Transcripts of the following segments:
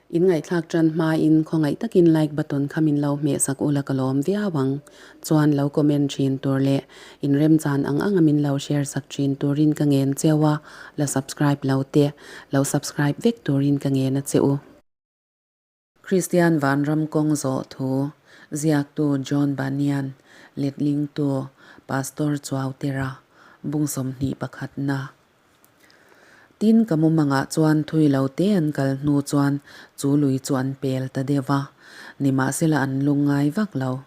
In ngaihthlak tan hmain khawngaih takin like button kha min lo hmeh sak ula ka lawm viau ang. Chuan lo comment thin tur leh in remchan ang anga min lo share sak thin turin ka ngen cheu a, la subscribe lo te lo subscribe vek turin ka ngen a che u. Kristian Vanram kawng zawh thu ziaktu John Bunyan, letlingtu Pastor Chuautera, bung 21 na. Tin, ka mumangah chuan thui lo te an kal hnu chuan chu lui chu an pel ta deuh va, nimahsela an lungngai vak lo.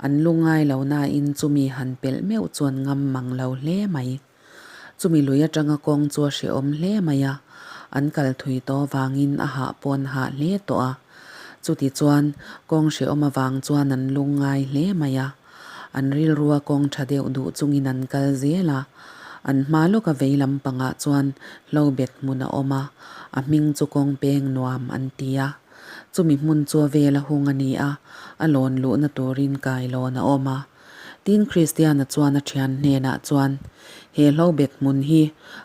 An lungngai lo nain chumi han pelh meuh chuan ngam mang lo hle mai. Chumi lui atanga kawng chu a hrehawm hle mai a, an kal thui tawh vangin a hah pawh an hah hle tawh a. Chuti chuan kawng hrehawm avang chuan an lungngai hle mai a. An rilrua kawng tha deuh duh chungin an kal zel a, an hma lawka vei lampangah chuan hlo bet hmun a awm a, a hming chu kawng peng nuam an ti a. Chumi hmun chu a vela hung a ni a, a lawn luhna turin kailawn a awm a. Tin Kristiana chuan a thian hnenah chuan, He hlo bet hmun hi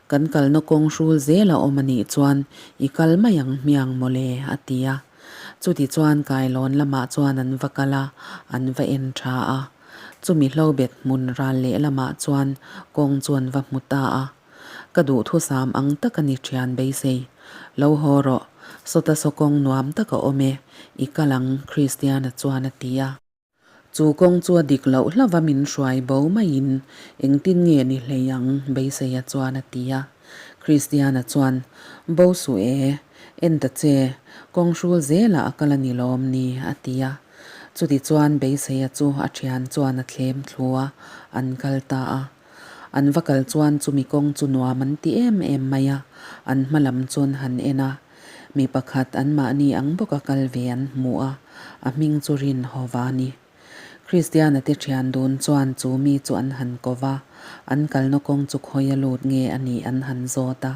kan kalna kawng hrul zel a awm a nih chuan i kal mai ang hmiang mawle, a ti a. Chuti chuan kailawn lamah chuan an va kal a, an va en tha a. Chumi hlo bet hmun ral leh lamah chuan kawng chu an va hmu ta a. Ka duhthusam ang tak a ni thian beisei. Lo haw rawh, sawta saw kawng nuam tak a awm e, i kal ang, Kristiana chuan a ti a. Chu kawng chu a dik loh hlauva min hruai bo maiin engtin nge ni hlei ang? Beiseia chuan a ti a. Kristiana chuan, Bo suh e, en ta che, kawng hrul zelah a kal a ni lawm ni? a ti a. Chuti chuan Beiseia chu a thian chuan a thlem thlu a, an kal ta a. An va kal chuan chumi kawng chu nuam an ti em em mai a, an hma lam chuan han en a. Mi pakhat anmahni ang bawka kal ve an hmu a, a hming chu Rinhova a ni. Kristiana te thian dun chuan chu mi chu an han ko va, an kalna kawng chu khawi a lut nge a nih an han zawt a,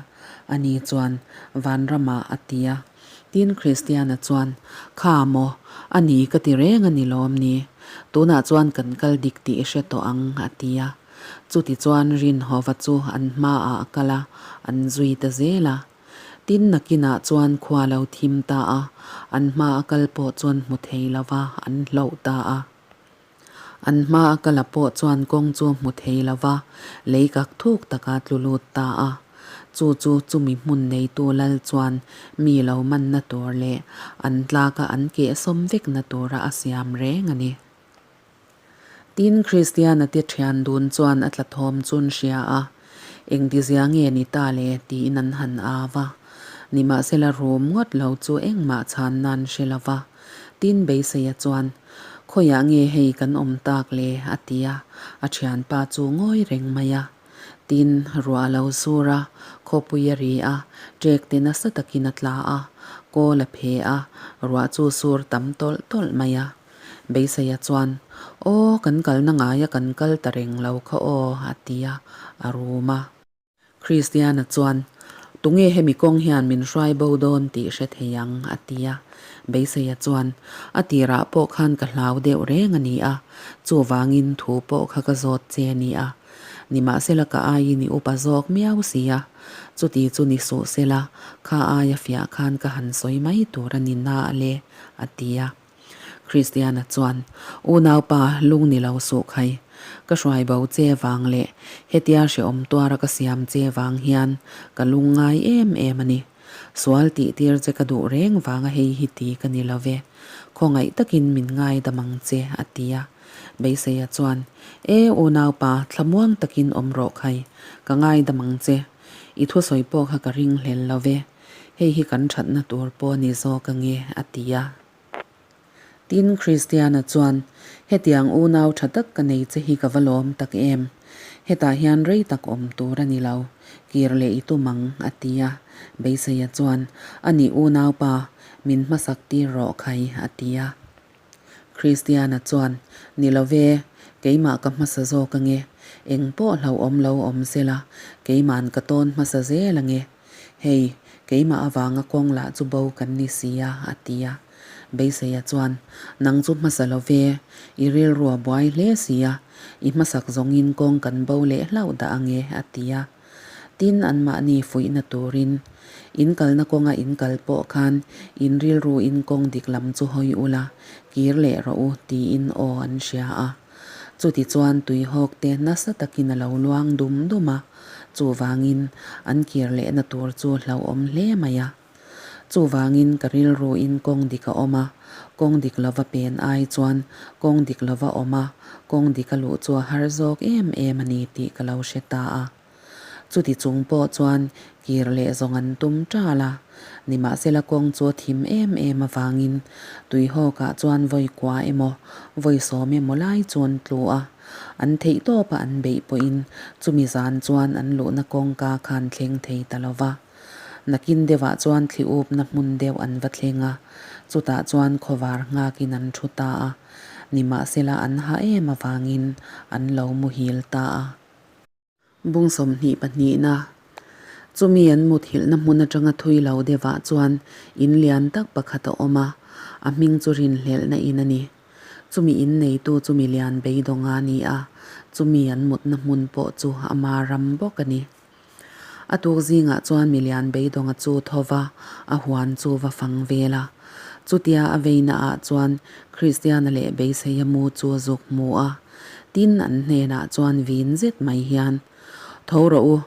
ani chuan, Vanramah a ti a. Tin, Kristiana chuan, Kha maw, a ni ka ti reng a ni lawm ni? Tunah chuan kan kal dik tih i hre tawh ang, a ti a. Chutichuan Rinhova chu an hmaah a kal a, an zui ta zel a. Tin nakinah chuan khua lo thim ta a, an hma a kal pawh chuan hmu thei lo va, an hloh ta a. An hma a kal a pawh chuan kawng chu hmu thei lo va, lei kak thuk taka tlu lut ta a. Chu chu chumi hmun neitu lal chuan mi lo manna tur leh an tlaka an kehsawm vekna tura a siam reng a ni. Tin, Kristiana te thian dun chuan a tla thawm chun hria a, Engtizia nge ni ta le? tiin an han au a. Nimahsela rum ngawt lo chu engmah chhan nan hre lo va. Tin, Beiseia chuan, Khawiah nge hei kan awm tak le? a ti a, a thianpa chu ngawi reng mai a. Tin, ruah a lo sur a, khawpui a ri a, ṭek te nasa takin a tla a, kawl a phe a, ruah chu sur tam tawlh tawlh mai a. Beiseia chuan, Aw, kan kalna ngaia kan kal ta reng lo kha aw, a ti a, a rum a. Kristiana chuan, Tunge hemi kawng hian min hruai bo dawn tih hre thei ang, a ti a. Beiseia chuan, A tirah pawh khan ka hlau deuh reng a ni a, chuvangin thu pawh kha ka zawt che a ni a. Nimahsela ka aiin i upa zawk miau si a, chuti chu ni suh sela, kha aia fiah khan ka han sawi mai tur a ni na le, a ti a. Kristiana chuan, Unaupa, lung ni lo suh khai. Ka hruai bo che vang leh hetia hrehawm tuara ka siam che vang hian ka lung ngai em em a ni. Sual tih tir che ka duh reng vanga hei hi ti ka ni lo ve. Khawngaih takin min ngaidam ang che, a ti a. Beiseia chuan, E unaupa, thlamuang takin awm rawh khai. Ka ngaidam ang che. I thusawi pawh kha ka ringhlel lo ve. Hei hi kan thatna tur pawh a ni zawk ange, a ti a. Tin, Kristiana chuan, Hetiang unau tha tak ka nei che hi ka va lawm tak em? Hetah hian rei tak awm tur a ni lo, kir leh i tum ang, a ti a. Beiseia chuan, A nih unaupa, min hmasak tir rawh khai, a ti a. Kristiana chuan, Ni lo ve, keimah ka hmasa zawk ange, eng pawh hlauhawm lo awm sela, keima'n ka tawn hmasa zel ange. Hei, keimah avanga kawng lah chu bo kan ni si a, a ti a. Beiseia chuan, Nang chu hmasa lo ve, i rilru a buai hle si a, i hmasak zawngin kawng kan bo leh hlauh dah ange, a ti a. Tin, anmahni fuihna turin, In kalna kawnga in kal pawh khan in rilruin kawng dik lam chu hawi ula, kir leh rawh u, tiin aw an hria a. Chutichuan tuihawk te nasa takin a lo luang dum dum a, chuvangin an kir lehna tur chu hlauhawm hle mai a. Chuvangin ka rilruin kawng dik a awm a, kawng dik lova pen ai chuan kawng dik lova awm a, kawng dik a luh chu a har zawk em em a ni tih ka lo hre ta a. Chuti chung pawh chuan kir leh zawng an tum ṭal a, nimahsela kawng chu a thim em em avangin tuihawkah chuan vawi kua emaw, vawi sawm emaw lai chu an tlu a. An theih tawpa an beih pawhin chumi zan chuan an luhna kawngka khan thleng thei ta lo va. Nakin deuhah chuan thli upna hmun deuh an va thleng a, chutah chuan khawvar nghakin an thu ta a, nimahsela an ha em avangin an lo muhil ta a. Bung 20 pahnihna, Chumi an muthilhna hmun atanga thui lo deuhah chuan in lian tak pakhat a awm a, a hming chu rinhlelhna in a ni. Chumi in neitu chu mi lian beidawnga a ni a, chumi an mutna hmun pawh chu ama ram bawk a ni. A tuk zingah chuan mi lian beidawnga chu tho va, a huan chu va fang vel a. Chutia a veina ah chuan Kristiana leh beiseia mu chu a zuk hmu a. Tin, an hnenah chuan vin zet mai hian, Tho rawh u,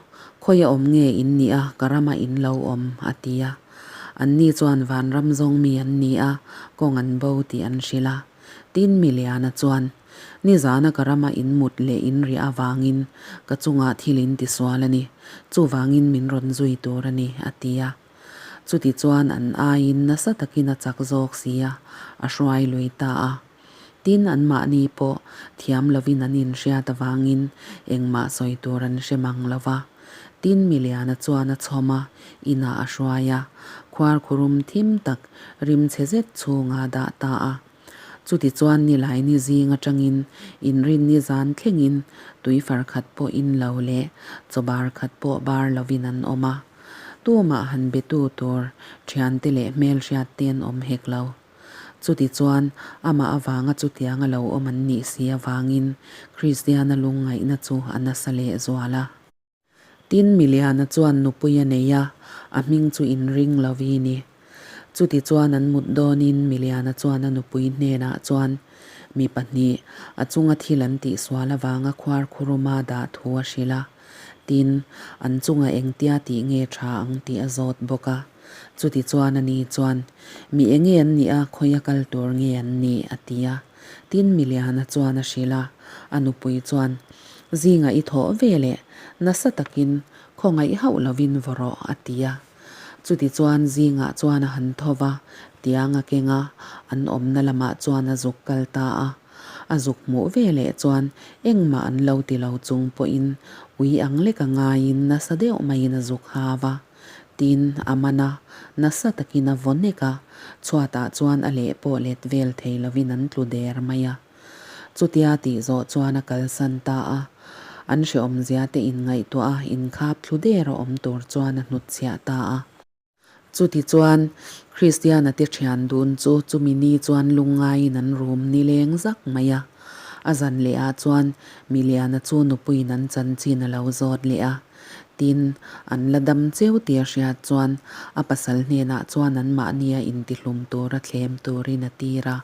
khawi a awm nge in nih a, ka ramah in lo awm, a ti a. Anni chuan vanram zawng mi an ni a, kawng an bo tih an hrilh a. Tin, Miliana chuan, Nizana ka rama in mut leh in riah avangin ka chungah thil in tisual a ni, chuvangin min rawn zui tur a ni, a ti a. Chutichuan an aiin nasa takin a chak zawk si a, a hruai lui ta a. Tin, anmahni pawh thiam lovin an inhriat avangin engmah sawi tur an hre mang lo va. Tin, Miliana chuan a chhawm a, inah a hruai a, khuarkhurum thim tak rimchhe zet chhungah a dah ta a. Chutichuan Nilaini zing atangin inrinni zan thlengin tui far khat pawh in lo leh chaw bar khat pawh bar lovin an awm a. Tumah han betu tur thiante leh hmelhriatte an awm hek lo. Chutichuan amah avanga chutianga lo awm an nih si avangin Kristiana lungngaihna chu a nasa lehzual a. Tin, Miliana chuan nupui a nei a, a hming chu inring lovi ni. Chutichuan an mut dawnin Miliana chuan a nupui hnenah chuan mi pahnih a chunga thil an tihsual avanga khuar khuruma dah thu a hrilh a. Tin, an chunga engtia tih nge tha ang tih a zawt bawk a. Chutichuan ani chuan, Mi enge an nih a, khawia kal tur nge an nih? a ti a. Tin, Miliana chuan a hrilh a, a nupui chuan, Zingah i thawh ve leh, nasa takin khawngaih hauh lovin vaw rawh, a ti a. Chutichuan zingah chuan a han tho va, tiang a keng a, an awmna lamah chuan a zuk kal ta a. A zuk hmuh ve leh chuan engmah an lo ti lo chung pawhin ui ang lek a ngaiin nasa deuh maiin a zuk ha va. Tin, a man a, nasa takin a vaw nek a, chhuatah chuan a leh pawh let vel thei lovin an tlu der mai a. Chutia tih zawh chuan a kalsan ta a, an hrehawmzia te inngaihtuah a, inkhap thlu der a awm tur chuan a hnutchhiah ta a. Chutichuan, Kristiana te thian dun chu chumi ni chuan lungngaiin an rum nileng zak mai a. A zan leh ah chuan Miliana chu nupuiin an chanchin a lo zawt leh a. Tin, an la dam cheu tia hriat chuan a pasal hnenah chuan anmahnia intihlum tura thlem turin a tir a.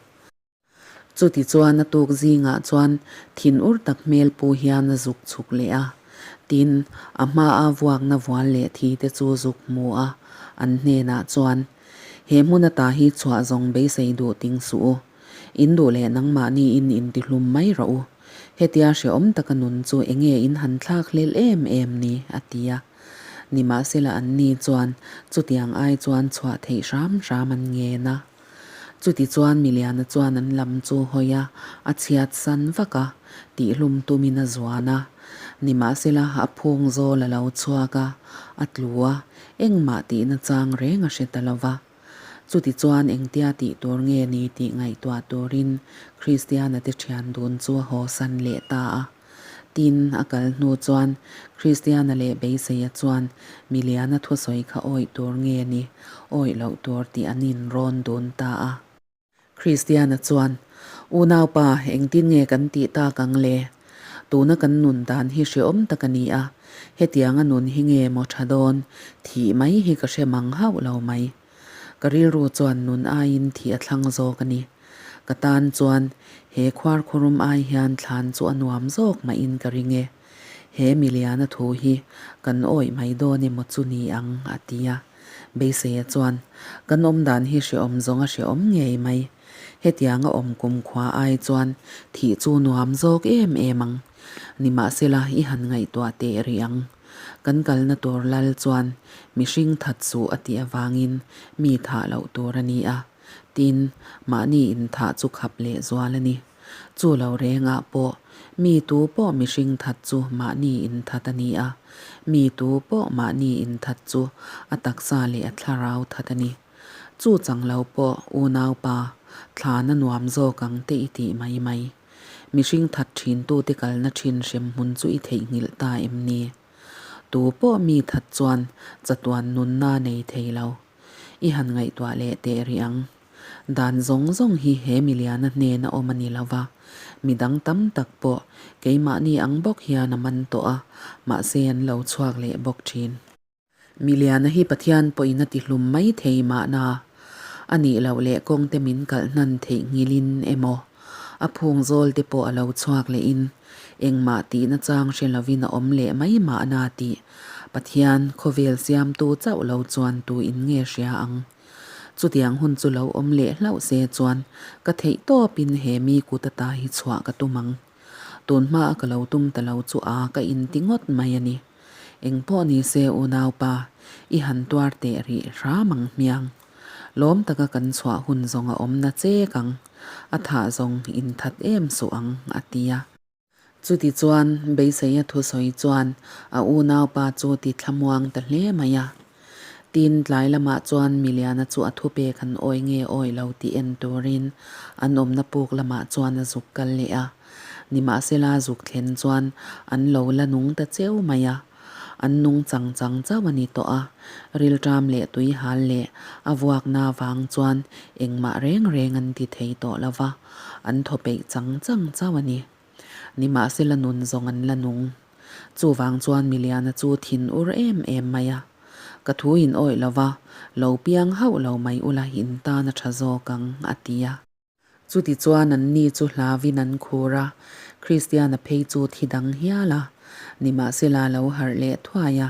Chutichuan a tuk zingah chuan thinur tak hmel pu hian a zuk chhuk leh a. Tin, a hmaa vuakna vual leh thi te chu zuk hmu a, an hnenah chuan, He hmun ata hi chhuah zawng beisei duh ting suh u. In duh leh nangmahni in intihlum mai rawh u. Hetia hrehawm taka nun chu enge in han thlak hlel em em ni? a ti a. Nimahsela anni chuan chutiang ai chuan chhuah theih hram hram an ngen a. Chutichuan Miliana chuan an lam chu hawi a, a chhiat san vak a, tihlum tumin a zuan a. Nimahsela a phung zawl a lo chhuak a, a tlu a, engmah tihna chang reng a hre ta lo va. Chutichuan engtia tih tur nge ni tih ngaihtuah turin Kristiana te thian dun chu a haw san leh ta a. Tin, a kal hnu chuan Kristiana leh Beiseia chuan Miliana thusawi kha awih tur nge ni, awih loh tur tih an inrawn dun ta a. Kristiana chuan, Unaupa, engtin nge kan tih tak ang le? Tuna kan nun dan hi hrehawm tak a ni a, hetianga nun hi nge maw tha dawn, thih mai hi ka hre mang hauh lo mai. Ka rilru chuan nun aiin thih a thlang zawk a ni. Ka tan chuan he khuarkhurum ai hian thlan chu a nuam zawk mahin ka ring e. He miliana thu hi kan awih mai dawn emaw chu ni ang, a ti a. Beiseia chuan, Kan awmdan hi hrehawm zawng a hrehawm ngei mai. Hetianga awm kumkhua ai chuan thih chu nuam zawk em em ang. Nimahsela i han ngaihtuah teh rih ang. Kan kalna tur lal chuan mihring that suh a tih avangin mi thah loh tur a ni a. Tin, mahni inthah chu khap leh zual a ni. Chu lo rengah pawh mi tu pawh mihring that chu mahni inthat a ni a, mi tu pawh mahni inthat chu a taksa leh a thlarau that a ni. Chu chang lo pawh unaupa thlana nuam zawk ang te i tih mai mai. Mihring that thintute kalna thin hrem hmun chu i theihnghilh ta em ni? Tu pawh mi that chuan chatuan nunna nei thei lo. I han ngaihtuah leh teh rih ang. Dan zawng zawng hi he miliana hnena awm a ni lo va, midang tam tak pawh keimahni ang bawk hian a man tawh a, mahse an lo chhuak leh bawk thin. Miliana hi Pathian pawhin a tihlum mai thei mahna, a nih loh leh kawngte min kalh hnan theih nghilhin emaw, a phung zawl te pawh a lo chhuak lehin engmah tihna chang hre lovin a awm leh mai mahna tih Pathian khawvel siamtu chauh lo chuan tu in nge hria ang. Chutiang hun chu lo awm leh hlauh se chuan ka theih tawpin he mi kut ata hi chhuah ka tum ang. Tun hmaa ka lo tum ta lo chu a ka inti ngawt mai a ni. Engpawh ni se unaupa, i han tuar teh rih hram ang hmiang. Lawm taka kan chhuah hun zawng a awm na chek ang, a thah zawng inthat em suh ang, a ti a. Chuti chuan Beiseia thusawi chuan a unaupa chu ti thlamuang ta hle mai a. Tin, tlai lamah chuan Miliana chu a thupek an awi nge awi lo tih en turin an awmna puk lamah chuan a zuk kal leh a. Nimahsela zuk thlen chuan an lo la nung ta cheu mai a. An nung chang chang chauh a ni tawh a, rilṭam leh tuihal leh a vuakna vang chuan engmah reng reng an ti thei tawh lo va, an thaw peih chang chang chauh a ni. Nimahsela nun zawng an la nung. Chuvang chuan Miliana chu thin ur em em mai a. Ka thu in awih lo va, lo piang hauh lo mai ula in tan a tha zawk ang, a ti a. Chuti chuan an ni chu hlavin an khur a, Kristiana phei chu thi dang hial a. Nimahsela lo harh leh thuai a,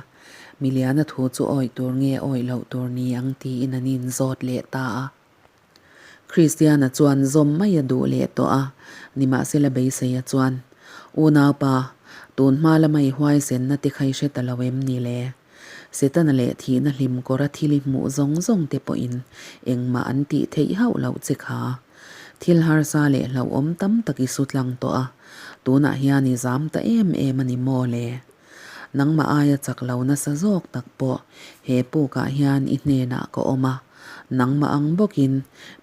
Miliana thu chu awih tur nge awih loh tur ni ang tiin an inzawt leh ta a. Kristiana chuan zawm mai a duh leh tawh a, nimahsela beiseia chuan, Unaupa, tun hma lama i huaisenna te kha i hre ta lo em ni le? Setana leh thihna hlim kawra thil i hmuh zawng zawng te pawhin engmah an tih theih hauh loh che kha. Thil harsa leh hlauhawm tam tak i su tlang tawh a, tunah hian i zam ta em em a ni maw le? Nangmah aia chak lo nasa zawk tak pawh he pukah hian i hnenah ka awm a, nangmah ang bawkin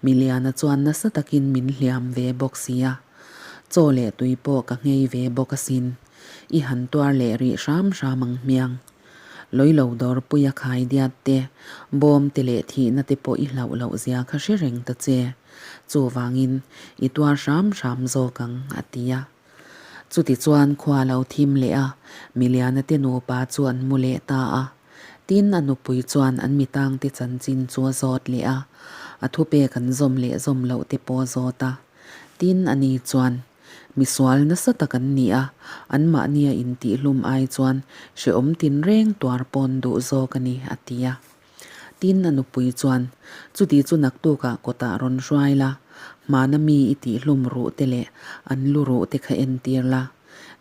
Miliana chuan nasa takin min hliam ve bawk si a. Chaw leh tui pawh ka nghei ve bawk asin. I han tuar leh rih hram hram ang hmiang. Lawilo dawrpuia khai diat te, bawm te leh thihna te pawh i hlauh loh zia kha hre reng ta che. Chuvangin i tuar hram hram zawk ang, a ti a. Chuti chuan khua lo thim leh a, Miliana te nupa chu an mu leh ta a. Tin, a nupui chuan an mitangte chanchin chu a zawt leh a, a thupek an zawm leh zawm loh te pawh a zawt a. Tin, ani chuan, Misual nasa tak an ni a, anmahnia intihhlum ai chuan hrehawm tinreng tuar pawn duh zawk a ni, a ti a. Tin, a nupui chuan, Chuti chu naktukah kawtah rawn hruai la, hmana mi i tihhlum ruh te leh an lu ruh te kha entir la.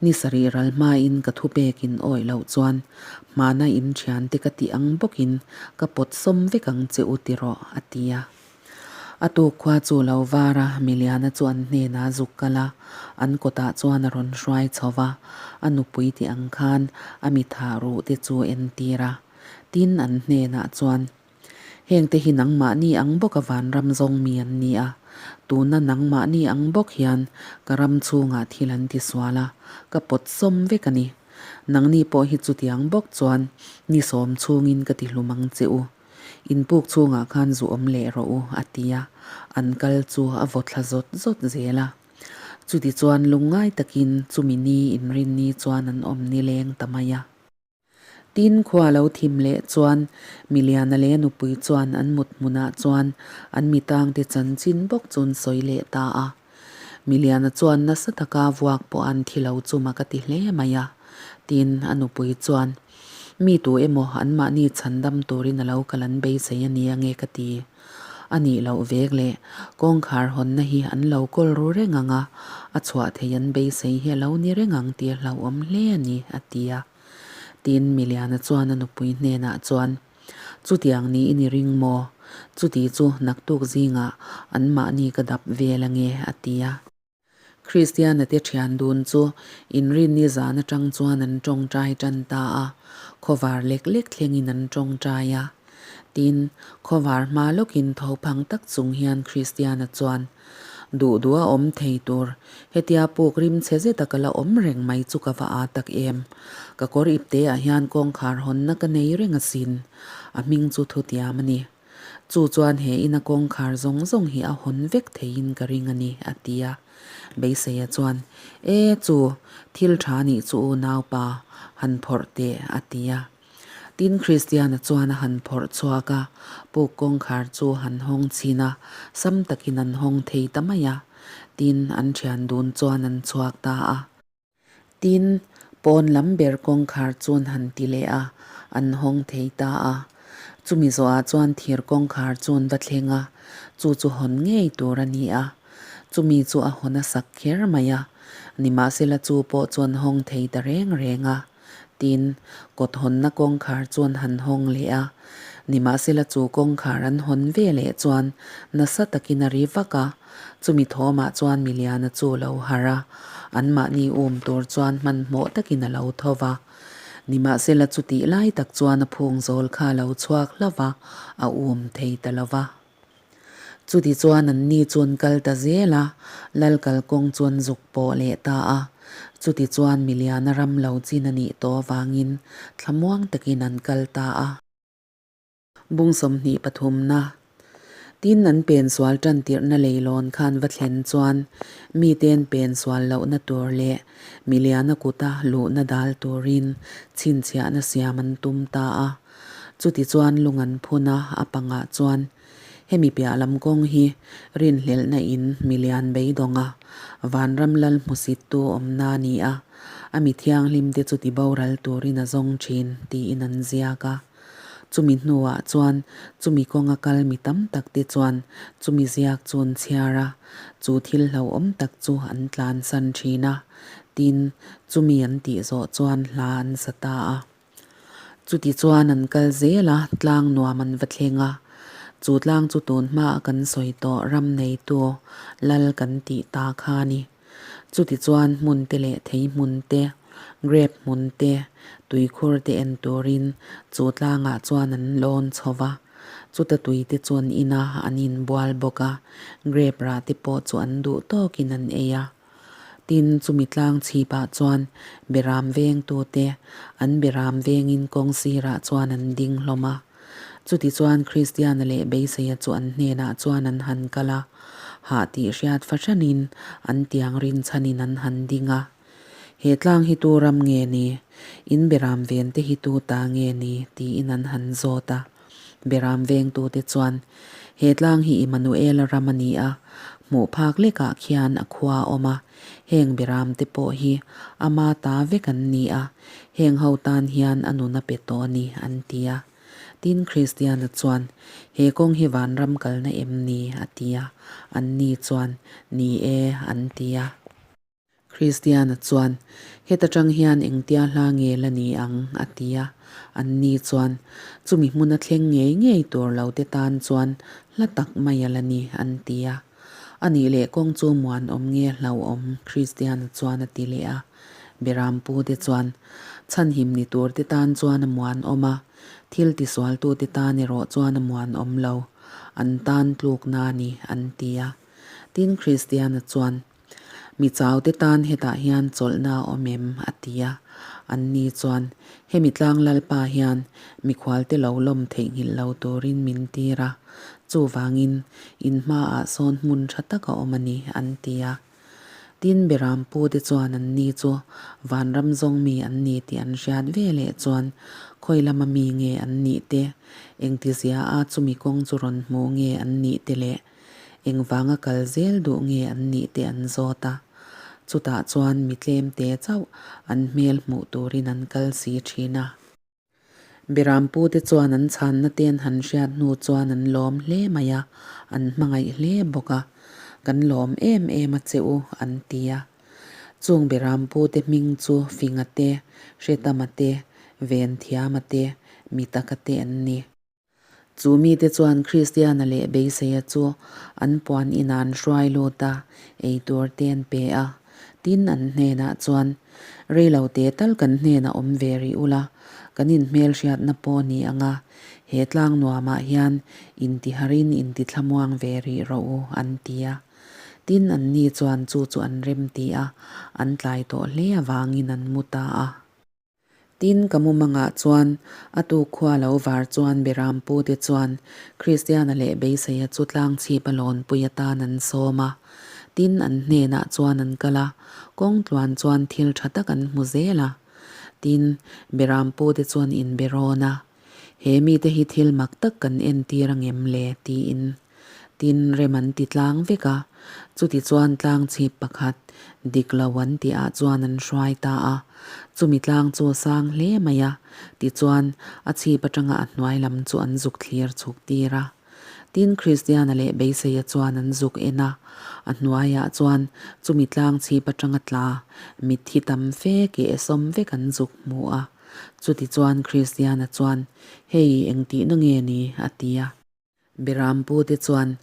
Ni sarih ral hmain ka thupekin awih loh chuan hmana in thiante ka tih ang bawkin ka pawt sawm vek ang che u ti rawh, a ti a. A tuk khua chu lo var a, Miliana chu an hnenah zuk kal a, an kawtah chuan a rawn hruai chho va, a nupui tih ang khan a mitha ruh te chu entir a. Tin, an hnenah chuan, Hengte hi nangmahni ang bawka vanram zawng mi an ni a, tuna nangmahni ang bawk hian ka ram chhungah thil an tisual a, ka pawt sawm vek a ni. Nangni pawh hi chutiang bawk chuan ni sawm chhungin ka tihlum ang che u. In puk chhungah khan zu awm leh rawh u, a ti a, an kal chu a vaw thla zawt zawt zel a. Chutichuan lungngai takin chumi ni inrinni chuan an awm nileng ta mai a. Tin, khua lo thim leh chuan Miliana leh nupui chuan an mut hmunah chuan an mitangte chanchin bawk chu an sawi leh ta a. Miliana chuan nasa taka vuak pawh an thi lo chu mak a ti hle mai a. Tin, a nupui chuan, Mi tu emaw anmahni chhandam turin a lo kal an beisei a ni ange ka ti. A nih loh vek leh kawngkhar hawnna hi an lo kawl ru reng ang a, a chhuah thei an beisei hi a lo ni reng ang tih a hlauhawm hle a ni, a ti a. Tin, Miliana chuan a nupui hnenah chuan, Chutiang niin i ring maw? Chuti chu naktuk zingah anmahni ka dap vel ange, a ti a. Kristiana te thian dun chu inrinni zan atang chuan an tawngtai tan ta a, khawvar lek lek thlengin an tawngtai a. Tin, khawvar hma lawkin tho phang tak chung hian Kristiana chuan, Duh duh a awm thei tur, hetia puk rim chhe zeta ka la awm reng mai chu ka va aa tak em. Ka kawr ipte ah hian kawngkhar hawnna ka nei reng asin. A hming chu thutiam a ni. Chu chuan he ina kawngkhar zawng zawng hi a hawn vek theiin ka ring a ni, a ti a. Beiseia chuan, E chu, thil tha nih chu u naupa, han phawrh teh, a ti a. Tin, Kristiana chuan a han phawrh chhuak a, puk kawngkhar chu han hawng chhin a, sam takin an hawng thei ta mai a. Tin, an thian dun chuan an chhuak ta a. Tin, pawn lam ber kawngkhar chuan han ti leh a, an hawng thei ta a. Chumi zawhah chuan thir kawngkhar chuan va thleng a, chu chu hawn ngei tur a ni a. Chumi chu a hawn a sak kher mai a, nimahsela chu pawh chuan hawng thei ta reng reng a. Tin, kawt hawnna kawngkhar chuan han hawng leh a. Nimahsela chu kawngkhar an hawn ve leh chuan nasa takin a ri vak a, chumi thawmah chuan Miliana chu lo harh a, anmahni um tur chuan hmanhmawh takin a lo tho va. Nimahsela chutih lai tak chuan a phung zawl kha a lo chhuak hlauh va, a um thei ta lo va. Chuti chuan an ni chu an kal ta zel a, lal kalkawng chu an zuk pawh leh ta a. Chuti chuan miliana ram lo chin a nih tawh avangin thlamuang takin an kal ta a. Bung 23 na Tin an pen sual tan tirhna leilawn khan va thlen chuan miten pen sual lohna tur leh miliana kuta luhna dal turin chhinchhiahna siam an tum ta a. Chutichuan lung an phun a, a pangah chuan hemi piah lam kawng hi rinhlelhna in milian beidawng a, vanram lal hmusittu awmna a ni a, a mi thianghlim te chu tiboral turin a zawng thin tiin an ziak a. Chumi hnuah chuan chumi kawnga kal mi tam tak te chuan chumi ziak chu an chhiar a, chu thil hlauhawm tak chu an tlansan thin a, tin, chumi an tih zawh chuan hla an sa ta a. Chuti chuan an kal zel a, tlang nuam an va thleng a. Chu tlang chu tun hmaah kan sawi tawh ram neitu lal kan tih ta kha a ni. Chuti chuan hmun te leh thei hmun te, grape hmun te, tuikhur te en turin chu tlangah chuan an lawn chho va. Chuta tui te chu an in a, an inbual bawk a, grape rah te pawh chu an duh tawkin an ei a. Tin, chumi tlang chhipah chuan Beram vengtute an Beram vengin kawng sirah chuan an ding hlawm a. Chutichuan Kristiana leh Beiseia chu an hnenah chuan an han kal a, hah tih hriat fahranin an tiang rinchhanin an han ding a. He tlang hi tu ram nge ni? In Beram vente hi tu ta nge ni? tiin an han zawt a. Beram vengtute chuan, He tlang hi Immanuela ram a ni a, hmuh phak lekah khian a khua a awm a, heng Beram te pawh hi ama ta vek an ni a, heng ho tan hian a nun a pe tawh a ni, an ti a. Tin, Kristiana chuan, He kawng hi vanram kalna em ni? a ti a. Anni chuan, Ni e, an ti a. Kristiana chuan, Heta tang hian engtia hla nge la ni ang? a ti a. Anni chuan, Chumi hmuna thleng ngei ngei tur lo te tan chuan hla tak mai a la ni, an ti a. A nih leh kawng chu muanawm nge hlauhawm? Kristiana chuan a ti leh a. Berampu te chuan, Chhanhim ni tur te tan chuan a muanawm a, thil tisualtu te tan erawh chuan a muanawm lo, an tan tlukna a ni, an ti a. Tin, Kristiana chuan, Mi chaute tan hetah hian chawlhna a awm em? a ti a. Anni chuan, Hemi tlang Lalpa hian mikhualte lo lawm theihnghilh lo turin min tir a, chuvangin in hmaah sawn hmun tha tak a awm a ni, an ti a. Tin, Beram pute chuan anni chu vanram zawng mi an ni tih an hriat ve leh chuan khawi lama mi nge an nih te, engtizia a chumi kawng chu rawn hmu nge an nih te leh engvanga kal zel duh nge an nih te an zawt a. Chutah chuan mi tlemte chauh an hmel hmuh turin an kal si thin a. Berampute chuan an chhanna te an han hriat hnu chuan an lawm hle mai a, an hmangaih hle bawk a. Kan lawm em em a che u, an ti a. Chung Berampute hming chu Finga te, Hretama te, Venthiama te, Mitaka te an ni. Chu mite chuan Kristiana leh Beiseia chu an puan inah an hruai lut a, ei tur te an pe a. Tin, an hnenah chuan, Reilo te tal kan hnenah awm ve rih ula, kan inhmelhriatna pawh ni ang a, he tlang nuamah hian intiharin intithlamuang ve rih rawh u, an ti a. Tin, anni chuan chu chu an remti a, an tlai tawh hle avangin an mu ta a. Tin, ka mumangah chuan a tuk khua lo var chuan Berampute chuan Kristiana leh Beiseia chu tlangchhip a lawnpui atan an sawm a. Tin, an hnenah chuan an kal a, kawng tluan chuan thil tha tak an hmu zel a. Tin, Berampute chuan inbe rawn a, He mite hi thil mak tak kan entir angem le? tiin. Tin, rem an ti tlang vek a, chuti chuan tlang chhip pakhat dik lo an tih ah chuan an hruai ta a. Chumi tlang chu a sang hle mai a, tichuan a chhip atanga a hnuai lam chu an zuk thlir chhuk tir a. Tin, Kristiana leh Beiseia chuan an zuk en a, a hnuaiah chuan chumi tlang chhip atanga tla mitthi tam fe keh sawm vek an zuk hmu a. Chutichuan Kristiana chuan, Hei engtihna nge ni? a ti a. Berampute chuan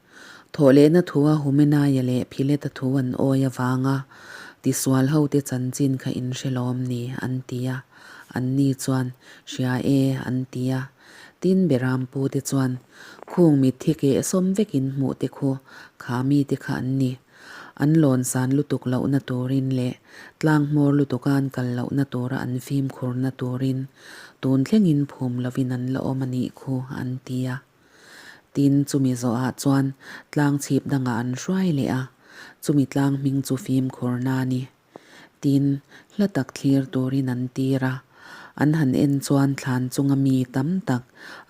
thawhlehna thua Humenaia leh Phileta thu an awi avanga tisual hote chanchin kha in hre lawm ni? an ti a. Anni chuan, Hria e, an ti a. Tin, Berampute chuan, Khung mitthi keh sawm vekin hmuhte khu kha mite kha an ni. An lawn san lutuk lohna turin leh tlang hmawr lutuka an kal lohna tura an fimkhurna turin tun thlengin phum lovin an la awm a nih khu an ti a. Tin, chumi zawhah chuan tlang chhip dangah an hruai leh a, chumi tlang hming chu fimkhurna a ni. Tin, hla tak thlir turin an tir a. An han en chuan thlan chunga mi tam tak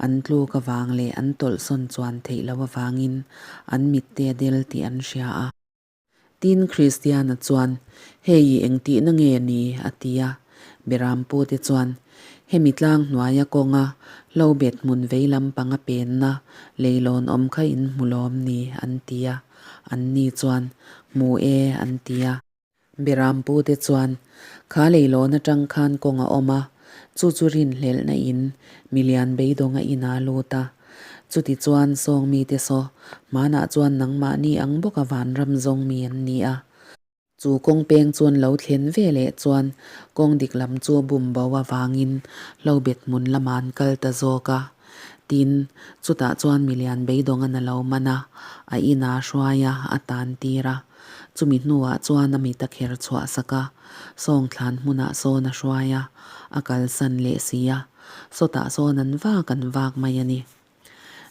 an tluk avang leh an tawlhsawn chuan theih loh avangin an mitte a del tih an hria a. Tin, Kristiana chuan, Hei i engtihna nge ni? a ti a. Berampute chuan, Hemi tlang hnuaia kawnga hlo bet hmun vei lampanga penna leilawn awm kha in hmu lawm ni? an ti a. Anni chuan, Hmu e, an ti a. Berampute chuan, Kha leilawn atang khan kawng a awm a, chu chu rinhlelhna in milian beidawnga in aa lut a. Chuti chuan sawng mite saw, hmanah chuan nangmahni ang bawka vanram zawng mi an ni a. Chu kawng peng chuan lo thlen ve leh chuan kawng dik lam chu bum bo avangin hlo bet hmun lamah an kal ta zawk a. Tin, chutah chuan milian beidawngan a lo man a, a inah a hruai a, a tan tir a. Chumi hnuah chuan a mit a kher chhuah sak a, sawngthlan hmunah sawn a hruai a, a kalsan leh si a, sawtah sawn an vak an vak mai a ni.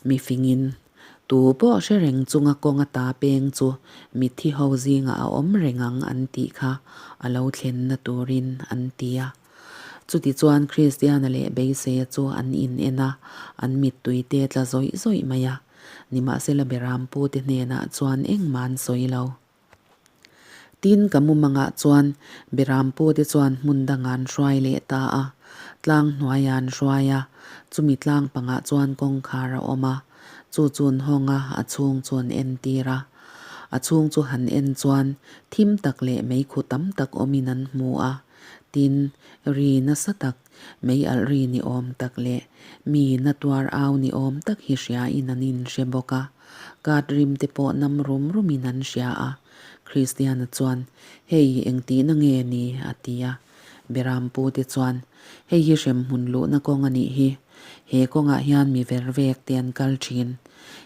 Mi fingin, tu pawh hre reng chunga kawnga ta peng chu mitthi ho zingah a awm reng ang an tih kha a lo thlenna turin an ti a. Chutichuan Kristiana leh Beiseia chu an in en a, an mittui te tla zawih zawih mai a. Nimahsela Berampute hnenah chuan engmah an sawi lo. Tin, ka mumangah chuan Berampute chuan hmun dangah an hruai leh ta a, tlang hnuaiah an hruai a, chumi tlang pangah chuan kawngkhar a awm a, chu chu an hawng a, a chhung chu an entir a. A chhung chu han en chuan thim tak leh meikhu tam tak awmin an hmu a, tin, ri nasa tak, Mei alh ri ni awm tak leh mi na tuar au ni awm tak hi hria in an inhre bawk a, kat rim te pawh nam rum rum in an hria a. Kristiana chuan, Hei engtihna nge ni? a ti a. Berampu te chuan, Hei hi hremhmun luhna kawng a nih hi. He kawngah hian mi vervek te an kal thin.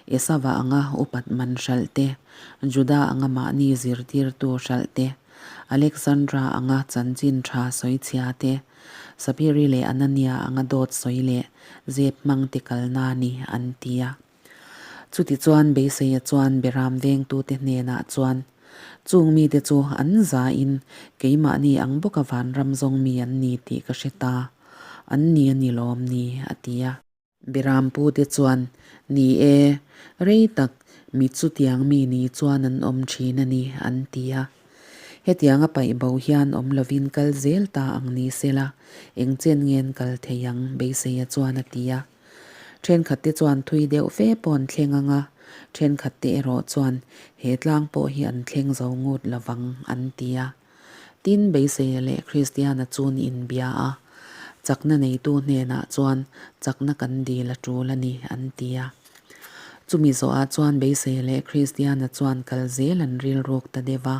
Esava anga upat man hralh te, Juda anga mahni zirtirtu hralh te, Alexandra anga chanchin tha sawi chhia te, Saphiri leh Anania anga dawt sawi leh zep hmang te kalna a ni, an ti a. Chutichuan Beiseia chuan Beram vengtute hnenah chuan, Chung mite chu an zain keimahni ang bawka vanram zawng mi an ni tih ka hre ta. An ni a ni lawm ni, a ti a. Berampute chuan, Ni e, rei tak mi chutiang mi ni chuan an awm thin a ni, an ti a. Hetianga paih bo hian awm lovin kal zel ta ang ni sela, eng chen nge an kal thei ang, Beiseia chuan a ti a. Thenkhatte chuan thui deuh fe pawh an thleng ang a, thenkhatte erawh chuan he tlang pawh hi an thleng zo ngut lovang, an ti a. Tin, Beiseia leh Kristiana chun inbia a, chakna neitu hnenah chuan chakna kan dil a tul a ni, an ti a. Chumi zawhah chuan Beiseia leh Kristiana chuan kal zel an rilruk ta deuh a,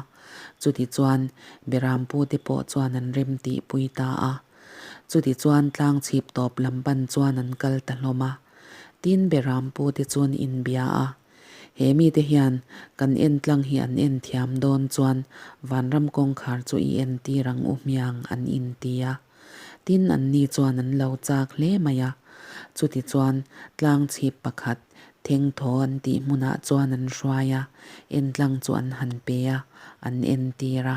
chutichuan Berampute pawh chuan an remtihpui ta a. Chutichuan tlang chhip tawp lam pan chuan an kal ta hlawm a. Tin, Berampute chuan inbia a, He mite hian kan en tlang hi an en thiam dawn chuan vanram kawngkhar chu i en tir ang u hmiang an inti a. Tin anni chuan an lo chak hle mai a. Chuti chuan tlang chhip pakhat thengthaw an tih hmunah chuan an hruai a, en tlang chu an han pe a, an entir a.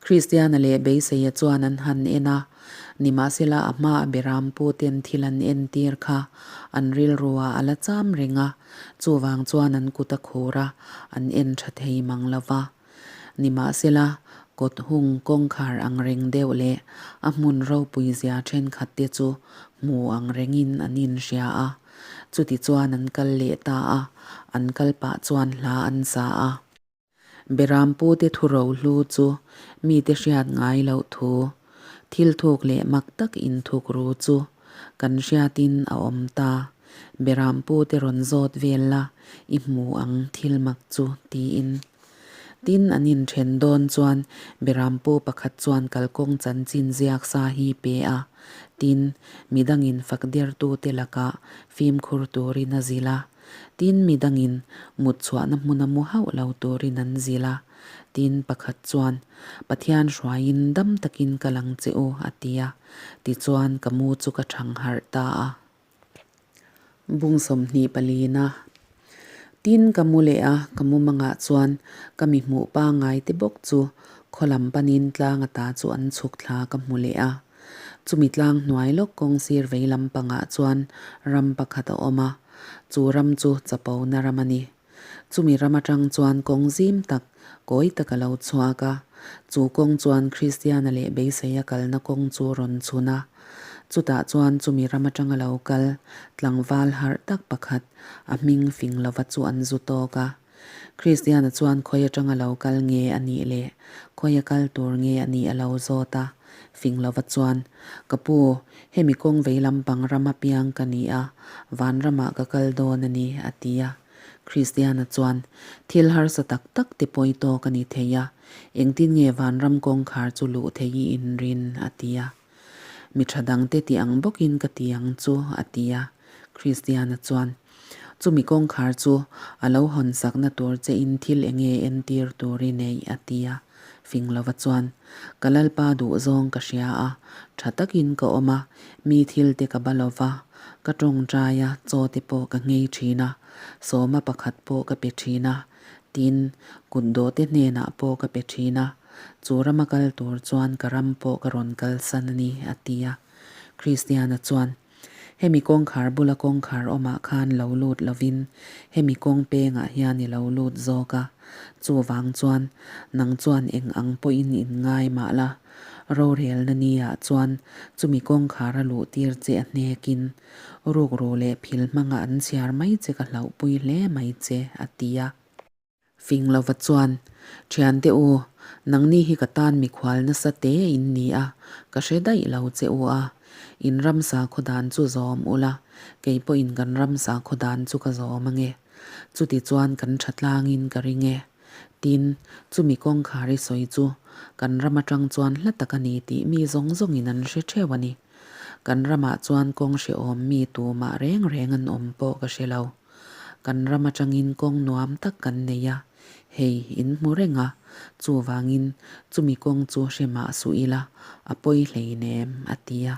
Kristiana leh Beiseia chuan an han en a, nimahsela a hmaa Berampu ten thil an entir kha an rilruah a la cham reng a, chuvang chuan an kut a khur a, an en tha thei mang lo va. Nimahsela kawt hung kawngkhar ang reng deuh leh a hmun ropui zia thenkhat te chu hmu ang rengin an inhria a, chutichuan an kal leh ta a, an kal pah chuan hla an sa a. Berampute thu rohlu chu mite hriat ngai loh thu, thil thuk leh mak tak inthuk ru chu kan hriatin a awm ta. Berampute rawn zawt vel la, i hmu ang thil mak chu, tiin. Tin, an inthen dawn chuan Berampu pakhat chuan kalkawng chanchin ziak sa hi pe a, tin, midangin fak dertute lakah fimkhur turin a zilh a. Tin, midangin mut chhuahna hmuna mu hauh lo turin an zilh a. Tin, pakhat chuan, Pathian hruaiin dam takin ka lang che u, a ti a. Tichuan, ka mu chu ka thang harh ta a. Bung 24na. Tin, ka mu leh a, ka mu mangah chuan ka mi hmuh pangngai te bawk chu khaw lam panin tlang ata chu an chhuk thla ka hmu leh a. Chumi tlang hnuai lawk kawng sir vei lam pangah chuan ram pakhat a awm a, chu ram chu chapona ram a ni. Chumi ram atang chuan kawng zim tak, kawi tak a lo chhuak a, chu kawng chuan Kristiana leh beiseia kalna kawng chu rawn chhun a. Chutah chuan chumi ram atanga lo kal, tlangval harh tak pakhat, a hming fing lova chu an zu tawk a. Kristiana chuan khawi atanga lo kal nge a nih leh khawia kal tur nge a nih a lo zawt a, fing lova chuan, Ka pu, hemi kawng vei lampang rama piang ka ni a, vanramah ka kal dawn a ni, a ti a. Kristiana chuan, Thil harsa tak tak te pawi tawk a ni thei a, engtin nge vanram kawngkhar chu luh thei i inrin? a ti a. Mi tha dangte ti ang bawkin ka ti ang chu, a ti a. Kristiana chuan, Chumi kawngkhar chu a lo hawn sakna tur che in thil enge entir tur i neih, a ti a. Fing lova chuan, Ka Lalpa duhzawng ka hria a, tha takin ka awm a, mi thil te ka ba lova, ka tawngtai a, chaw te pawh ka nghei thin a, sawma pakhat pawh ka pe thin a, tin, kutdawh te hnenah pawh ka pe thin a, chu rama kal tur chuan ka ram pawh ka rawn kalsan a ni, a ti a. Kristiana chuan, Hemi kawngkhar bula kawngkhar awmah khan lo lut lovin hemi kawng pengah hian i lo lut zawk a, chuvang chuan nang chuan eng ang pawhin in ngai mah la, rorelna niah chuan chumi kawngkhar a luh tir che a hnekin rukru leh phil hmanga an chhiar mai che ka hlauhpui hle mai che, a ti a. Fing lova chuan, Thiante u, nangni hi ka tan mikhual nasa te in ni a, ka hre daih lo che u a. In ramsa khaw dan chu zawm ula, kei pawhin kan ramsa khaw dan chu ka zawm ange. Chuti chuan kan tha tlangin ka ring e. Tin, chumi kawngkhar i sawi chu kan ram atang chuan hla tak a ni tih mi zawng zawngin an hre theuh a ni. Kan ramah chuan kawng hrehawm mi tumah reng reng an awm pawh ka hre lo. Kan ram atangin kawng nuam tak kan nei a, hei in hmu reng a, chuvangin chumi kawng chu hre mah suh ila, a pawi hleinem, a ti a.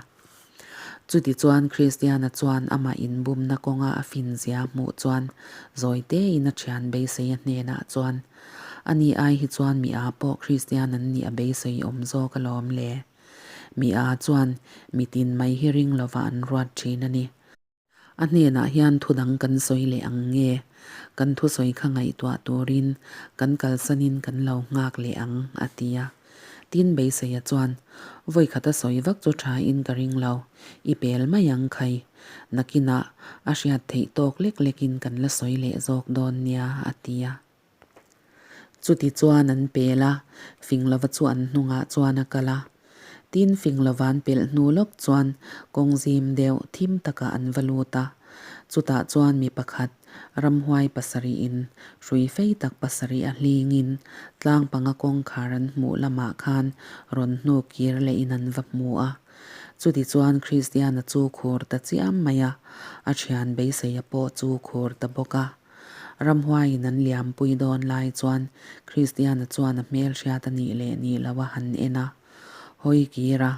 Chutichuan Kristiana chuan amah inbumna kawnga a finzia hmuh chuan zawi tein a thian beisei a hnenah chuan. Ani ai hi chuan mi â pawh Kristian an nih a beisei awm zawk alawm le. Mi â chuan mitin mai hi ring lova an ruat thin a ni. A hnenah hian thu dang kan sawi leh ang nge? Kan thusawi kha ngaihtuah turin kan kalsanin kan lo nghak leh ang, a ti a. Tin Beiseia chuan, Vawi khata sawi vak chu thain ka ring lo, i pel mai ang khai. Nakinah a hriat theih tawk lek lekin kan la sawi leh zawk dawn nia, a ti a. Chuti chuan an pel a, Finglova chu an hnungah chuan a kal a. Tin, Finglova an pelh hnu lawk chuan kawng zim deuh thim takah an va lut a. Chutah chuan mi pakhat, ramhuai pasarihin hrui fei tak pasarih a hlingin tlang panga kawngkhar an hmuh lamah khan rawn hnu kir lehin an va hmu a. Chuti chuan Kristiana chu khur ta chiam mai a, a thian beiseia pawh chu khur ta bawk a. Ramhuaiin an liampui dawn lai chuan Kristiana chuan a hmelhriat a nih leh nih loh a han en a. Hawi kir a,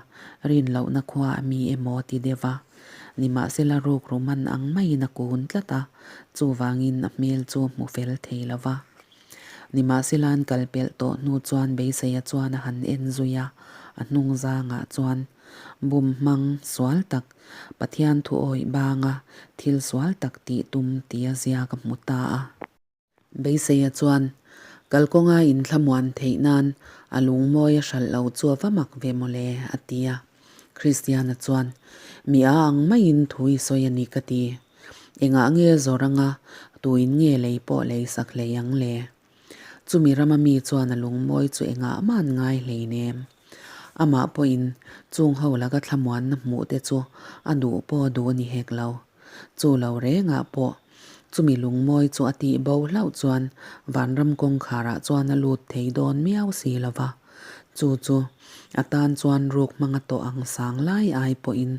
rin lohna khua a mi emaw ti deuh va. Nimahsela rukru man ang maiin a kun tlat a, chuvangin a hmel chu hmu fel thei lo va. Nimahsela an kal pelh tawh hnu chuan beiseia chuan a han en zui a, a hnung zangah chuan Bum hmang sual tak, Pathian thu awih banga thil sual tak tih tum tia zia ka hmu ta a. Beiseia chuan kalkawnga inthlamuan theih nan a lungmawi a hralh lo chu a va mak ve mawle, a ti a. Kristiana chuan, Mi a ang maiin thu i sawi a ni ka ti. Engah nge zawr anga tuin nge lei pawh lei sak hlei ang le? Chumi rama mi chuan a lungmawi chu engah mah an ngai hleinem. Amah pawhin chung ho laka thlamuanna hmuh te chu a duh pawh a duh a ni hek lo. Chu lo rengah pawh chumi lungmawi chu a tih bo hlauh chuan vanram kawngkharah chuan a lut thei dawn miau si lo va. Chu chu a tan chuan ruk hmanga tawh ang sang lai ai pawhin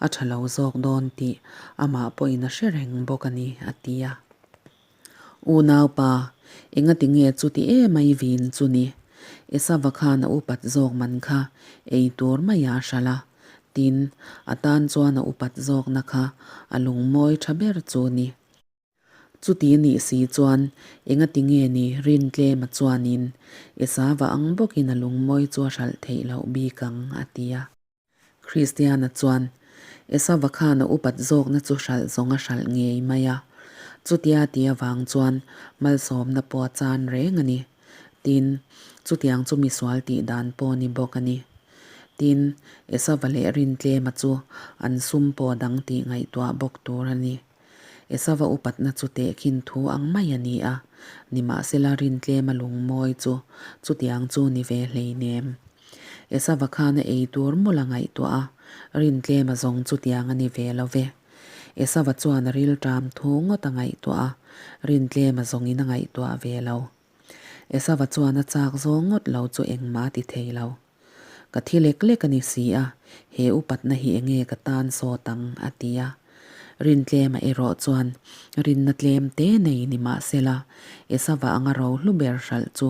a tha lo zawk dawn tih amah pawhin a hre reng bawk a ni, a ti a. Unaupa, engati nge chuti em ai vin chu ni? Esava khan a upat zawk man kha ei tur mai a hralh a, tin, a tan chuan a upat zawkna kha a lungmawi tha ber chu ni. Chuti nih si chuan engati nge ni rintlema chuanin Esava ang bawkin a lungmawi chu a hralh theih loh bik ang, a ti a. Kristiana chuan Esava khan a upat zawkna chu hralh zawng a hralh ngei mai a, chutia ti avang chuan malsawmna pawh a chan reng a ni. Tin, chutiang chu misual tih dan pawh ni bawk a ni. Tin, Esava leh Rintlema chu an sum pawh dang tih ngaihtuah bawk tur a ni. Esava upatna chu tehkhin thu ang mai a ni a, nimahsela Rintlema lungmawi chu chutiang chu ni ve hleinem. Esava khan a ei tur mawlh a ngaihtuah a, rintlem a zawng chutiang a ni ve lo ve. Esava chuan a rilṭam thu ngawt a ngaihtuah a, rintlem a zawngin a ngaihtuah ve lo. Esava chuan a chak zawng ngawt lo chu engmah a ti thei lo. Ka thi lek lek a ni si a, he upatna hi enge ka tan sawt ang, a ti a. Rintlema erawh chuan rinna tlem te nei ni mahsela, Esava anga rohlu ber hralh chu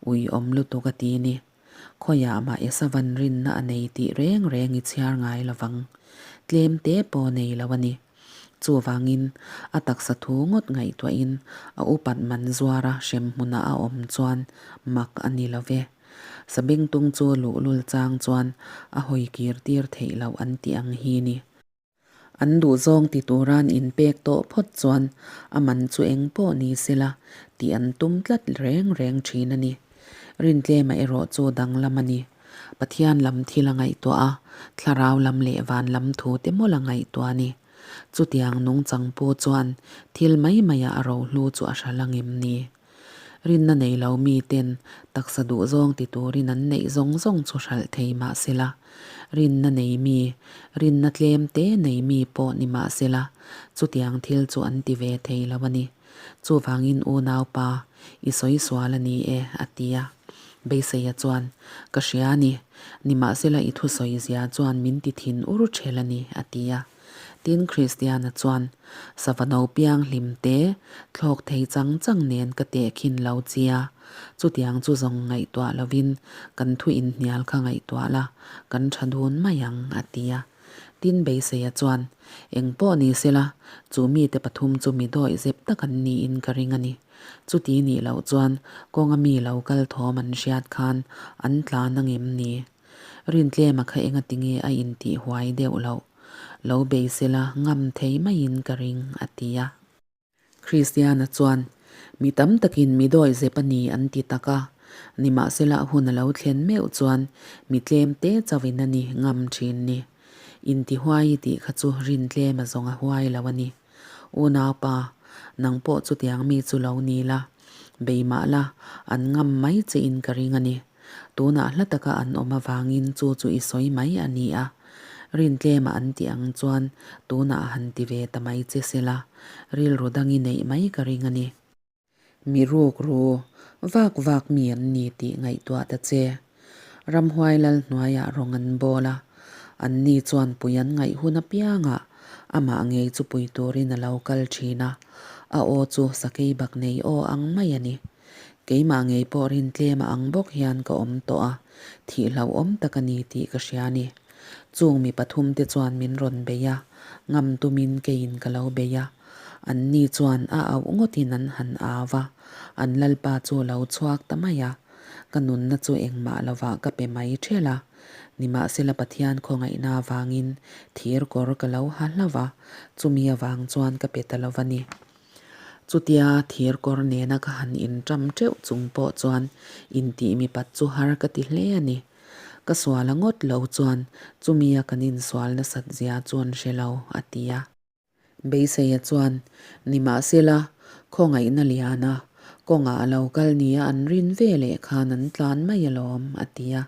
uiawm lutuk a ti ni. Khawiah mah Esavan rinna a nei tih reng reng i chhiar ngai lo vang. Tlem te pawh nei lo a ni. Chuvangin, a taksa thu ngawt ngaihtuahin a upat man zuara hrem hmuna a awm chuan mak a ni lo ve. Sabengtung chu luhlul chang chuan a hawi kir tir theih loh an tih ang hi ni. An duhzawng ti turan inpek tawh phawt chuan a man chu eng pawh ni sela tih an tum tlat reng reng thin a ni. Rintlema erawh chu danglam a ni. Pathian lam thil a ngaihtuah a, thlarau lam leh van lam thu te mawlh a ngaihtuah a ni. Chutiang nungchang pu chuan thil mai maiah a rohlu chu a hral angem ni? Rinna nei lo miten taksa duhzawng ti turin an neih zawng zawng chu hralh thei mah sela, rinna nei mi, rinna tlem te nei mi pawh ni mah sela, chutiang thil chu an ti ve thei lo a ni. Chuvangin unaupa, i sawi sual a ni e, a ti a. Beiseia chuan, Ka hria a ni, nimahsela i thusawi zia chuan min ti thin ur ṭhel a ni, a ti a. Tin, Kristiana chuan, Sava no piang hlim te, thlawk thei chang chang nen ka tehkhin lo chia, chutiang chu zawng ngaihtuah lovin kan thu inhnial kha ngaihtuah la, kan tha dun mai ang, a ti a. Tin Beiseia chuan, Eng pawh ni sela, chu mite pathum chu mi dawih zep tak an niin ka ring a ni. Chuti nih loh chuan kawnga mi lo kal thawm an hriat khan an tlan angem ni? Rintlema kha engatinge a intih huai deuh loh? Lo bei sela ngam thei maiin ka ring, a ti a. Kristiana chuan, Mi tam takin mi dawi zep a ni an ti tak a, nimahsela hun a lo thlen meuh chuan mi tlem te chauhin a ni ngam thin ni. Intihuai i tih kha chu rintlem a zawng a huai lo a ni. Unaupa, nang pawh chutiang mi chu lo ni la, bei mah la, an ngam mai che in ka ring a ni. Tunah hla taka an awm avangin chu chu i sawi mai a ni a. Rintlema an tih ang chuan tunah han ti ve ta mai che se la, rilru dang i neih mai ka ring a ni. Mi ruk ru vak vak mi an ni tih ngaihtuah ta che. Ramhuai lal hnuaiah rawng an bawl a, anni chuan pui an ngaih hun apiangah amah ngei chu pui turin a lo kal thin a, a aw chu sakei bak nei aw ang mai a ni. Keimah ngei pawh rin tlem a ang bawk hian ka awm tawh a, thih hlauhawm tak a ni tih ka hria a ni. Chung mi pathumte chuan min rawn bei a, ngam tumin keiin ka lo bei a. Anni chuan a auh ngawtin an han au va, an lalpa chu a lo chhuak ta mai a. Ka nunna chu engmah lovah ka pe mai ṭhelh a, nimahsela Pathian khawngaihna avangin thir kawr ka lo ha hlauh va, chumi avang chuan ka pe ta lo va ni. Chutia thir kawr nena ka han inṭam ṭeuh chung pawh chuan intih mipat chu har ka ti hle a ni. Ka sual a ngawt lo chuan chumia kan insual nasat zia chu an hre lo, a ti a. Beiseia chuan, Nimahsela, khawngaihna liana kawngah a lo kal nia an rin ve leh khan an tlan mai alawm, a ti a.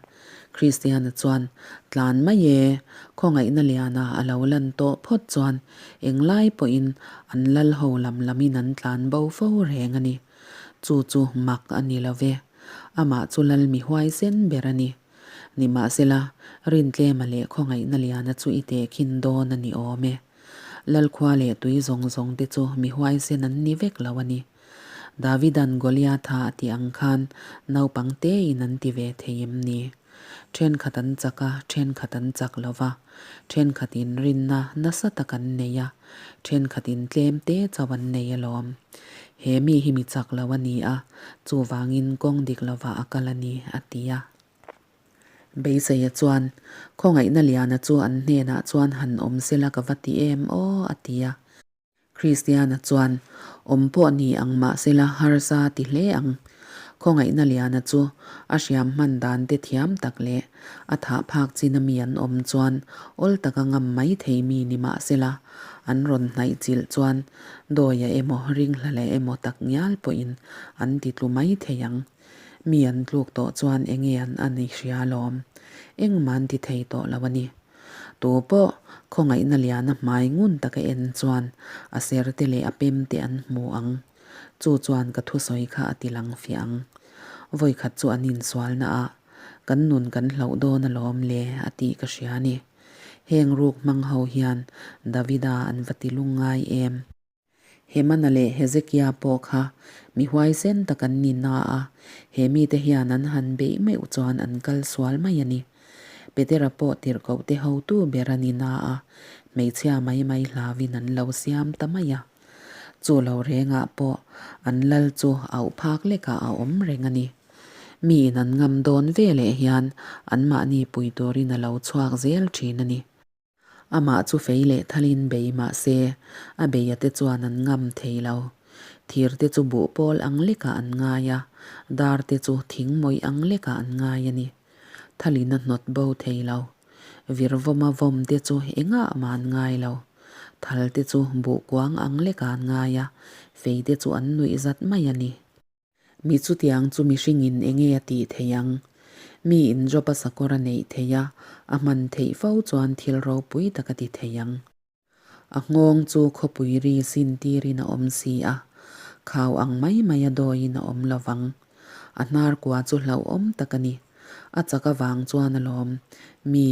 Kristiana chuan, Tlan mai e, khawngaihna liana a lo lan tawh phawt chuan englai pawhin an lal ho lam lamin an tlan bo fo reng a ni. Chu chu mak a ni lo ve. Amah chu lal mi huaisen ber a ni. Nimahsela, Rintlema leh khawngaihna liana chu i tehkhin dawn a ni awm e. Lalkhua leh tui zawng zawng te chu mi huaisen an ni vek lo a ni. Davidan Goliatha a tih ang khan naupang tein an ti ve thei em ni? Thenkhat an chak a, thenkhat an chak lo va, thenkhat in rinna nasa tak an nei a, thenkhat in tlem te chauh an nei alawm. He mi hi mi chak lo a ni a, chuvangin kawng dik lovah a kal a ni, a ti a. Beiseia chuan, Khawngaihna liana chu an hnenah chuan han awm sela ka va ti em aw, a ti a. Kristiana chuan, Awm pawh ni ang mahsela harsa ti hle ang. Khawngaihna liana chu a hriam hman dan te thiam tak leh a thah phak chin a mi an awm chuan awl taka ngam mai thei mi ni mahsela an rawn hnaih chilh chuan dawia emaw ringhlale emaw tak ngial pawhin an ti tlu mai thei ang. Mi an tluk tawh chuan enge an an i hria alawm. Engmah an ti thei tawh lo a ni. Tu pawh khawngaihna liana hmai ngun taka en chuan a ser te leh a pem te an hmu ang. Chu chuan ka thusawi kha a ti lang fiah ang. Vawikhat chu an insualna ah kan nun kan hlauh dawn alawm le a tih ka hria a ni. Heng ruk hmang ho hian Davida an va ti lung ngai em? Hemana leh Hezekia pawh kha mi huaisen tak an ni na a, he mite hian an han beih meuh chuan an kal sual mai a ni. Petera pawh tirhkohte hotu ber a ni na a, hmeichhia mai mai hlauin an lo siam ta mai a. Chu lo rengah pawh an lal chu auh phak lekah a awm reng a ni. Miin an ngam dawn veleh hian anmahni pui turin a lo chhuak zel thin a ni. Amah chu fei leh thalin bei mah se, a beia te chuan an ngam thei lo. Thir te chu buh pawl ang lekah an ngai a, dar te chu thing mawih ang lekah an ngai a ni. Thalin a hnawt bo thei lo. Virvawma vawm te chu engah mah an ngai lo. Thal te chu buh kuang ang lekah an ngai a, fei te chu an nuih zat mai a ni. Mi chutiang chu mihringin enge a tih theih ang? Mi in Job-a sakawr a neih theih a, a hman theih fo chuan thil ropui tak a ti thei ang. A nghawng chu khawpui ri sin tirin a awm si a, khau ang mai mai a dawiin a awm lo vang. A hnar kua chu hlauhawm tak a ni. A chak avang chuan a lawm. Mi,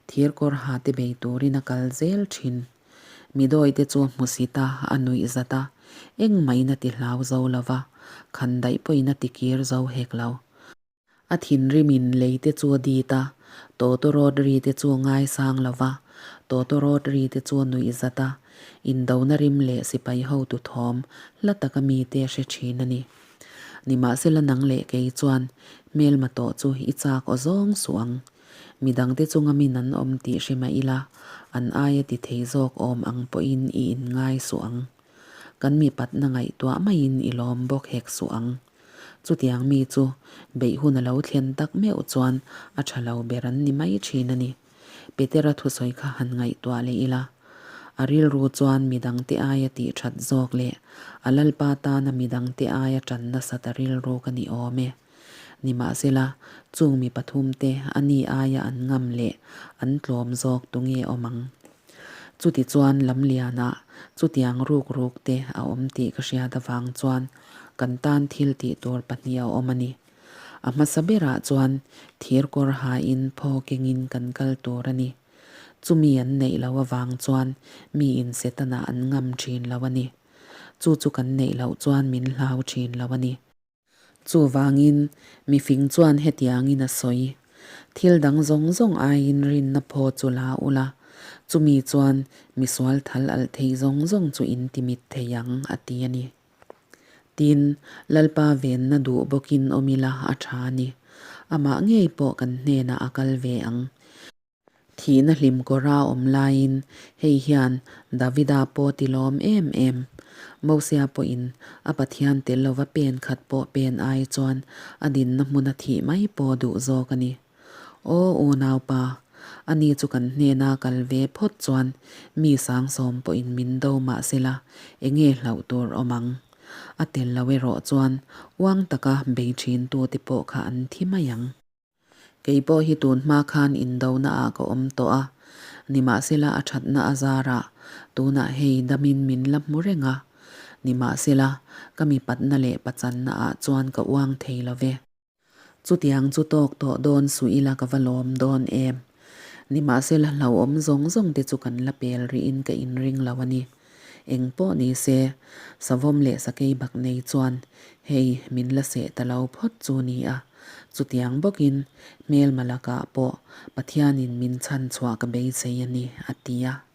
thir kawr ha te bei turin a kal zel thin. Mi dawite chu hmusit a, a nuih zat a, engmahin a ti hlau zo lo va, khan daih pawhin a ti kir zo hek lo. A thinrimin leite chu a dit a, tawtawrawt ri te chu a ngaisang lo va, Tawtawrawt ri te chu nuih zat a, indona rim leh sipai hotu thawm hla taka mite hre thin a ni. Nimahsela nang leh kei chuan hmelma tawh chu i chak aw zawng suh ang. Midangte chunga min an awm tih hre mah ila, an aia ti thei zawk awm ang pawhin i inngai suh ang. Kan mipatna ngaihtuah maiin i lawm bawk hek suh ang. Chutiang mi chu beih hun a lo thlen tak meuh chuan a tha lo ber an ni mai thin a ni. Petera thusawi kha han ngaihtuah leh ila, a rilru chuan midangte aia tih that zawk leh a Lalpa tana midangte aia tan nasat a rilru ka ni awm e. Nimahsela, chung mi pathumte a ni aia an ngam leh an tlawm zawk tunge awm ang? Chutichuan lamlianah chutiang ruk ruk te a awm tih ka hriat avang chuan kan tan thil tih tur pahnih a awm a ni. A hmasa berah chuan thir kawr hain phaw kengin kan kal tur a ni. Chumi an neih loh avang chuan miin Setana an ngam thin lo a ni. Chu chu kan neih loh chuan min hlau thin lo a ni. Chuvangin mifing chuan hetiangin a sawi, Thil dang zawng zawng aiin rinna phaw chu la ula, chumi chuan misual thal alh thei zawng zawng chu in timit thei ang, a ti a ni. Tin, Lalpa venna duh bawkin awm ila a tha a ni. Amah ngei pawh kan hnenah a kal ve ang. Thihna hlim kawra awm laiin hei hian Davida pawh ti lawm em em. Mosia pawhin a Pathian tel lova pen khat pawh pen ai chuan a dinna hmuna thih mai pawh duh zawk a ni. Aw unaupa, ani chu kan hnena kal ve phawt chuan mi sangsawm pawhin min do mah sela enge hlauh tur awm ang. A tel lo erawh chuan uang taka bei thin tute pawh kha an thi mai ang. Kei pawh hi tun hma khan indona ah ka awm tawh a, nimahsela a thatna a zarah tunah hei damin min la hmu reng a, nimahsela ka mipatna leh pachanna ah chuan ka uang thei lo ve. Chutiang chu tawk tawh dawn suh ila ka va lawm dawn em. Nimahsela hlauhawm zawng zawng te chu kan la pel rihin ka inring lo a ni. Eng pawh ni se, savawm leh sakei bak nei chuan hei min la seh ta lo phawt chu ni a. Chutiang bawkin hmelma lakah pawh Pathianin min chhan chhuah ka beisei a ni, a ti a.